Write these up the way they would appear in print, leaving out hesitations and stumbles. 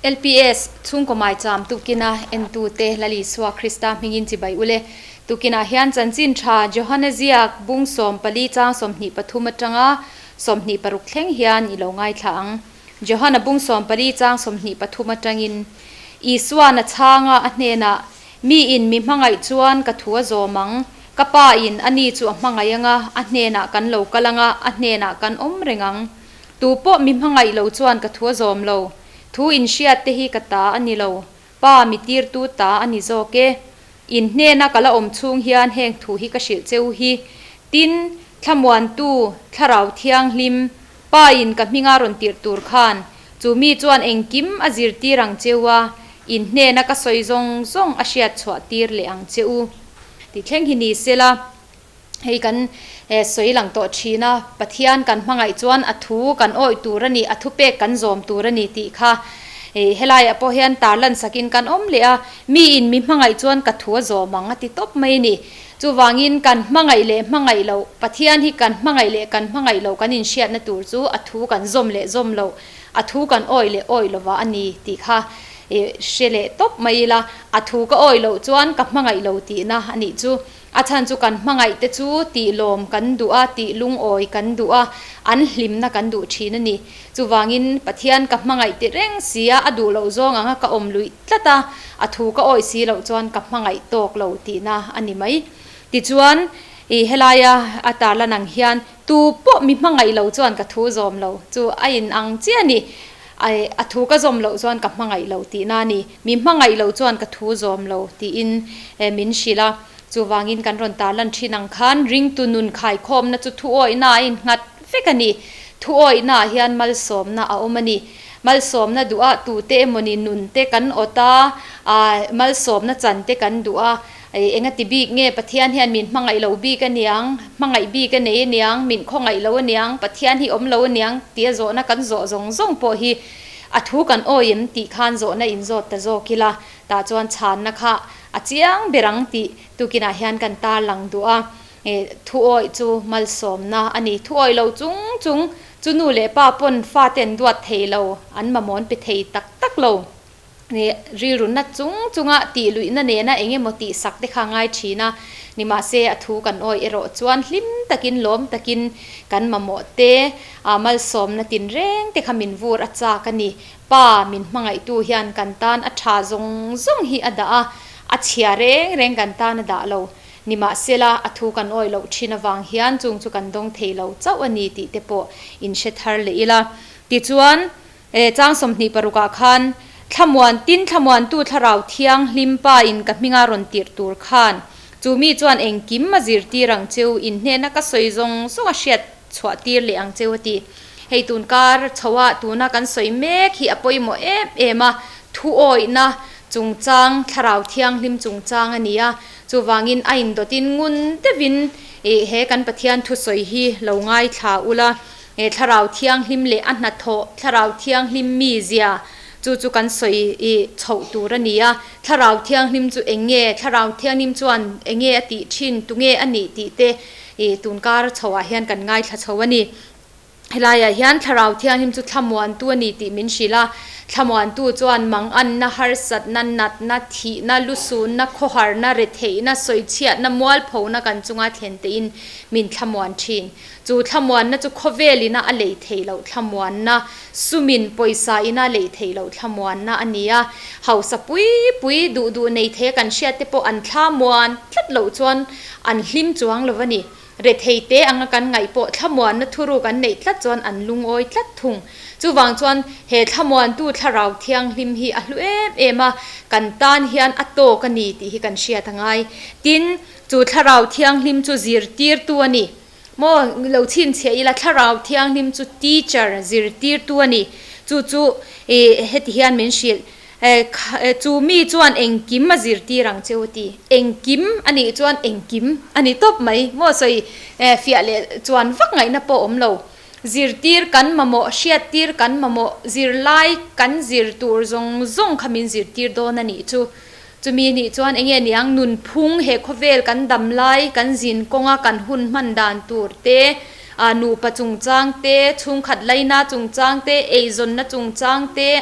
LPS, Chhungkaw Maicham tukina entute Lal Isua Krista hmingin chibai ule. Tukinah hian chanchin tha Johana ziak bung 14 chang 23 atanga 26 thleng hian i lo ngaithla ang. Johana bung 14 chang 23 atangin Isua na chhanga a hnenah mi in mi hmangaih chuan ka thu a zawm ang. Ka pa in ani chu a hmangaih anga a hnenah kan lo kal anga a hnenah kan awm reng ang. Tu pawh mi hmangaih lo chuan ka thu a zawm lo. Thu in hriat te hi ka ta a ni lo. Pa mi tirtu ta a ni zawk e. In hnena ka la awm chhung hian heng thu hi ka hrilh cheu hi. Tin, Thlamuantu, Thlarau Thianghlim, Pa in ka hminga rawn tirh tur khan, chu mi chuan engkim a zirtir ang cheu a, in hnena ka sawi zawng zawng a hriat chhuah tir leh ang che u. Tih thleng hi ni sela. Hei kan sawi lang tawh thin a, Pathian kan hmangaih chuan a thu kan awih tur a ni, a thupek kan zawm tur a ni tih kha helaiah pawh hian tarlan sakin kan awm leh a, miin mi hmangaih chuan ka thu a zawm ang a ti tawp mai a ni. Chuvangin kan hmangaih leh hmangaih loh, Pathian hi kan hmangaih leh kan hmangaih loh kan inhriatna tur chu a thu kan zawm leh zawm loh, a thu kan awih leh awih lovah a ni tih kha hre leh tawp mai ila, a thu ka awih loh chuan ka hmangaih lo tihna a nih chu. A chhan chu kan hmangaih te chu tih lawm kan duh a, tih lungawi kan duh a, an hlimna kan duh thin a ni. Chuvangin Pathian ka hmangaih ti reng si a, a duh loh zawng anga ka awm luih tlat a, a thu ka awih si loh chuan ka hmangaih tawk lo tihna a ni mai. Tichuan, i helaia a tarlan ang hian tu pawh mi hmangaih lo chuan ka thu zawm lo chu a in ang chiah a ni. Ai, a thu ka zawm loh chuan ka hmangaih lo tihna a ni. Mi hmangaih loh chuan ka thu zawm lo tiin min hrilh a. Chuvangin kan rawn tarlan thin ang khan ringtu nun khaikhawmna chu thuawihna a innghat vek a ni. Thuawihnaah hian malsawmna a awm a ni. Malsawmna duh a tute emawni nun te kan awt a, malsawmna chan te kan duh a. Eng a ti bik nge Pathian hian min hmangaih lo bik a niang, hmangaih bik a nei a niang, min khawngaih lo a niang, Pathian hi awm lo a niang tia zawhna kan zawh zawng zawng pawh hi a thu kan awi em tih khan zawhna inzawt ta zawk ila, tah chuan chhanna kha a chiang ber ang tih tukinah hian kan tarlang duh a. Thuawih chu malsawmna a ni. Thuawih lo chung chung chu nu leh pa pawn fate an duat thei lo, an mamaw'n pe thei tak tak lo. Rilru na chung chunga tih luihna nena eng emaw tih sak te kha ngai thin a, nimahse a thu kan awih erawh chuan hlim takin lawm takin kan mamawh te, malsawmna tinreng te kha min vur a chak a ni. Pa min hmangaihtu hian kan tan a tha zawng zawng hi a dah a, a chhia reng reng kan tan a dah lo. Nimahsela a thu kan awih loh thin avang hian chung chu kan dawng thei lo chauh a ni tih te pawh in hre thar leh ila. Tichuan. E chang 26 ah khan, Thlamuan tin thlamuantu Thlarau Thianghlim Pa in ka hminga rawn tirh tur khan, chu mi chuan engkim a zirtir ang cheu, in hnena ka sawi zawng zawng a hriat chhuah tir leh ang cheu a ti. Hei tun kar chho ah tuna kan sawi mek hi a pawimawh em em a, thuawihna chungchang Thlarau Thianghlim chungchang a ni a, chuvangin a indawtin ngun deuhin he kan Pathian thusawi hi lo ngaithla ula. He Thlarau Thianghlim leh a hnathawh, Thlarau Thianghlim mizia, chu chu kan sawi i chhoh tur a ni a. Thlarau Thianghlim chu eng nge? Thlarau Thianghlim chuan eng nge a tih thin? Tu nge a nih tih te i tunkar chhoah hian kan ngaithla chho a ni. Helaiah hian Thlarau Thianghlim chu thlamuantu a ni tih min hrilh a. Thlamuantu chuan manganna, harsatna, natna, thihna, lusunna, khawharna, retheihna, sawichhiatna, mualphona kan chunga thlen tein min thlamuan thin. Chu thlamuanna chu khawvel ina a lei theih loh thlamuanna, sumin pawisa ina lei theih loh thlamuanna a ni a. Hausa pui pui duh duh nei thei a kan hriat te pawh an thlamuan tlat loh chuan an hlim chuang lo a ni. Rethei te anga kan ngaih pawh thlamuanna thuruk an neih tlat chuan an lungawi tlat thung. Chuvang chuan he thlamuantu thlarau thianghlim hi a hlu em em a, kan tan hian a tawk a ni tih hi kan hriat a ngai. Tin, chu thlarau thianghlim chu zirtirtu a ni. Maw, lo chhinchhiah ila Thlarau Thianghlim chu teacher, zirtirtu a ni. Chu chu i heti hian min hrilh, Chu mi chuan engkim a zirtir ang che u ti. Engkim a nih chuan engkim a ni tawp mai. Maw sawi fiah leh chuan vak ngaihna pawh awm lo. Zirtir kan mamawh, hriattir kan mamawh, zirlai kan zir tur zawng zawng kha min zirtir dawn a nih chu. Chumi nih chuan enge niang nunphung he khawvel kan dam lai, kan zin kawnga kan hun hman dan tur te, Nupa chungchang te, chhungkhat laina chungchang te, eizawnna chungchang te,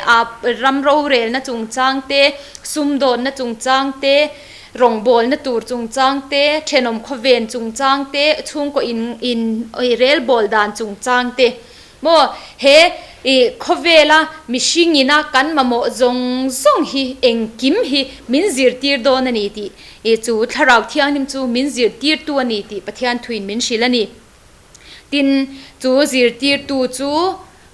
ram rorelna chungchang te, sumdawnna chungchang te, rawngbawlna tur chungchang te, thenawm khawven chungchang te, chhungkaw in in relbawl dan chungchang te. Maw he i khawvela mihring ina kan mamawh zawng zawng hi engkim hi min zirtir dawn a ni tih i chu Thlarau Thianghlim chu min zirtirtu a ni tih Pathian thuin min hrilh a ni. Tin, chu zirtirtu chu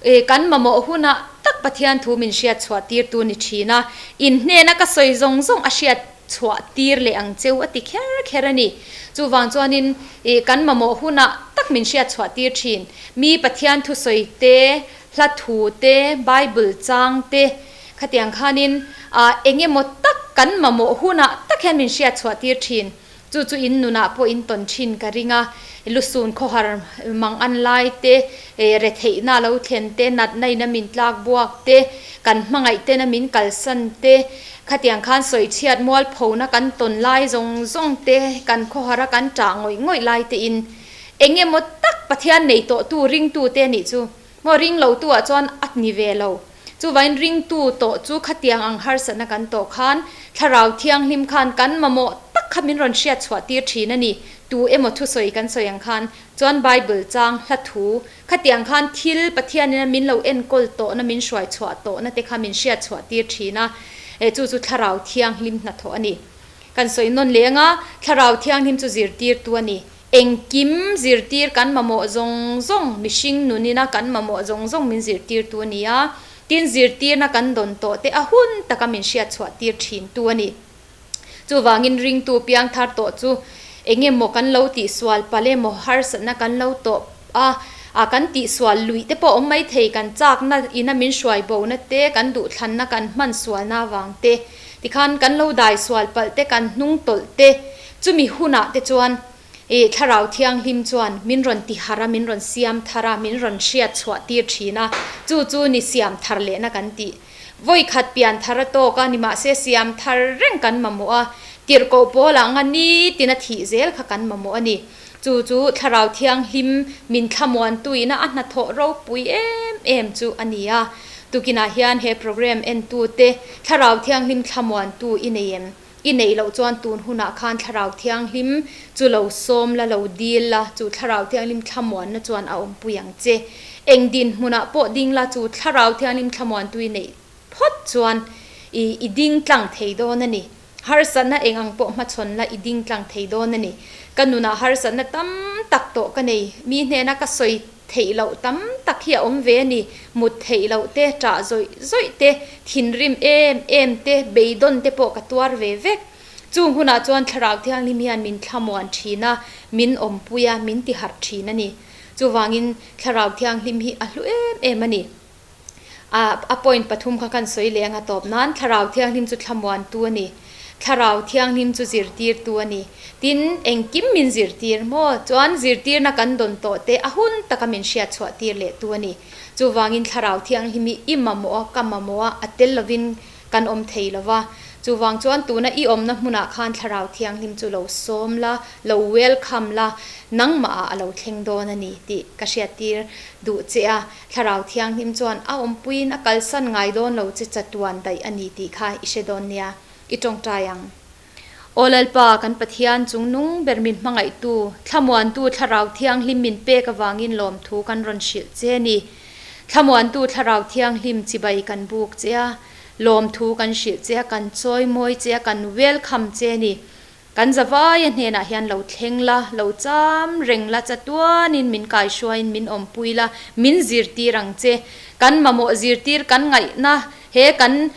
i kan mamawh hunah tak Pathian thu min hriat chhuah tirtu ni thin a, in hnena ka sawi zawng zawng a hriat chhuah tir leh ang cheu a ti kher kher a ni. Chuvang chuanin ih kan mamawh hunah tak min hriat chhuah tir thin. Mi Pathian thusawi te, hla thu te, Bible chang te khatiang khanin ah eng emaw tak kan mamawh hunah tak hian min hriat chhuah tir thin. Chu chu in nunah pawh in tawn thin ka ring a, lusun khawhar mang an lai te, retheihna a lo thlen te, natna in a min tlak buak te, kan hmangaih ten a min kalsan te, khatiang khan sawichhiat mualphona kan tawn lai zawng zawng te, kan khawhar a kan ṭah ngawih ngawih lai te in eng emaw tak Pathian nei tawhtu ringtu te nih chu maw ring lotu ah chuan a ni ve lo. Chuvain ringtu tawh chu khatiang ang harsatna kan tawh khan Thlarau Thianghlim khan kan mamawh tak kha min rawn hriat chhuah tir thin a ni. Tu emaw thusawi kan sawi ang khan chuan Bible chang hla thu khatiang khan thil Pathianin a min lo enkawl tawhna min hruai chhuah tawhna te kha min hriat chhuah tir thin a, chu chu Thlarau Thianghlim hnathawh a ni. Kan sawi nawn leng a, Thlarau Thianghlim chu zirtirtu a ni. Engkim zirtir kan mamawh zawng zawng, mihring nunina kan mamawh zawng zawng min zirtirtu a ni a, tin zirtirna kan dawn tawh te a hun taka min hriatchhuah tir thintu a ni. Chuvangin ringtu piangthar tawh chu eng emaw kan lo tihsual palh emaw harsatna kan lo tawh a, a kan tihsual luih te pawh awm mai thei, kan chakna ina min hruai bona te, kan duhthlanna kan hman sualna avang te, tikhan kan lo dai sual palh te, kan hnung tawlh te, Chumi hunah te chuan i Thlarau Thianghlim chuan min rawn ti harh a, min rawn siam thar a, min rawn hriat chhuah tir thin a, chu chu ni siam thar lehna kan tih. Vawi khat pian thar a tawk a, nimahse siam thar reng kan mamawh a, tirhkoh pawl anga nitin a thih zel kha kan mamawh a ni. Chu chu Thlarau Thianghlim min thlamuantuina a hnathawh ropui em em chu a ni a. Tukinah hian he programme entute Thlarau Thianghlim thlamuantu i nei em? I neih loh chuan tun hunah khan Thlarau Thianghlim chu lo sawm la, lo dil la, chu Thlarau Thianghlim thlamuanna chuan a awmpui ang che. Eng dinhmunah pawh ding la, chu Thlarau Thianghlim thlamuantu i neih phawt chuan i i ding tlang thei dawn a ni. Harsatna eng ang pawh hmachhawn la, i ding tlang thei dawn a ni. Ka nunah harsatna tam tak tawh ka nei. Mi hnena ka sawi Theih loh tam tak hi a awm ve a ni. Mut theih loh te, ṭah zawih zawih te, thinrim em em te, beidawn te pawh ka tuar ve vek. Chung hunah chuan Thlarau Thianghlim hian min thlamuan ṭhin a, min awmpui a, min tiharh ṭhin a ni. Chuvangin Thlarau Thianghlim hi a hlu em em a ni. A a point pathum kha kan sawi leh anga tawp nan Thlarau Thianghlim chu thlamuantu a ni. Thlarau Thianghlim chu zirtirtu a ni. Tin, engkim min zirtir maw? Chuan zirtirna kan dawn tawh te a hun taka min hriat chhuah tir leh tu a ni. Chuvangin Thlarau Thianghlim hi i mamawh a, ka mamawh a, a tel lovin kan awm thei lo va. Chuvang chuan tuna i awmna hmunah khan Thlarau Thianghlim chu lo sawm la, lo welcome la, nangmahah a lo thleng dawn a ni tih ka hriattir duh che a. Thlarau Thianghlim chuan a awmpuiin a kalsan ngai dawn lo che chatuan daih a ni tih kha i hre dawn nia, i tawngtai ang. Aw Lalpa, kan Pathian chung nung ber min hmangaihtu, thlamuantu Thlarau Thianghlim min pek avangin lawmthu kan rawn hrilh che a ni. Thlamuantu Thlarau Thianghlim chibai kan buk che a, lawmthu kan hrilh che a, kan chawimawi che a, kan welcome che a ni. Kan zavaia hnenah hian lo thleng la, lo cham reng la, chatuanin min kaihruaiin min awmpui la, min zirtir ang che. Kan mamawh zirtir kan ngaihna he kan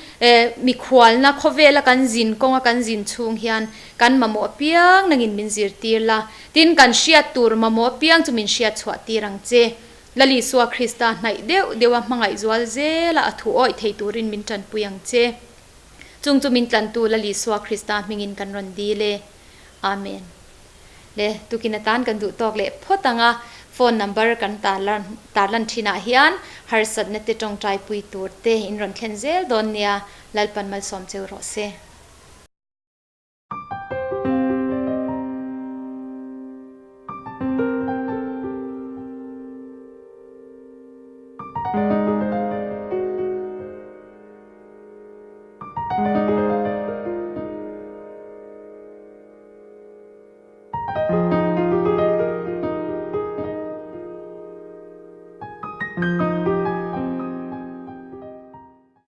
mikhualna khawvela kan zin kawnga kan zin chhung hian kan mamawh apiang nangin min zirtir la, tin kan hriat tur mamawh apiang chu min hriat chhuah tir ang che. Lal Isua Krista hnaih deuh deuha hmangaih zual zela a thu awih thei turin min tanpui ang che. Chung chu min tlantu Lal Isua Krista hmingin kan rawn dil e. Amen. Le, tukin atan kan duh tawk leh phawt ang a, phone number kan tarlan tarlan thinah hian harsatna te tawngtai pui tur te in rawn thlen zel dawn nia, Lalpan malsawm cheu rawh se.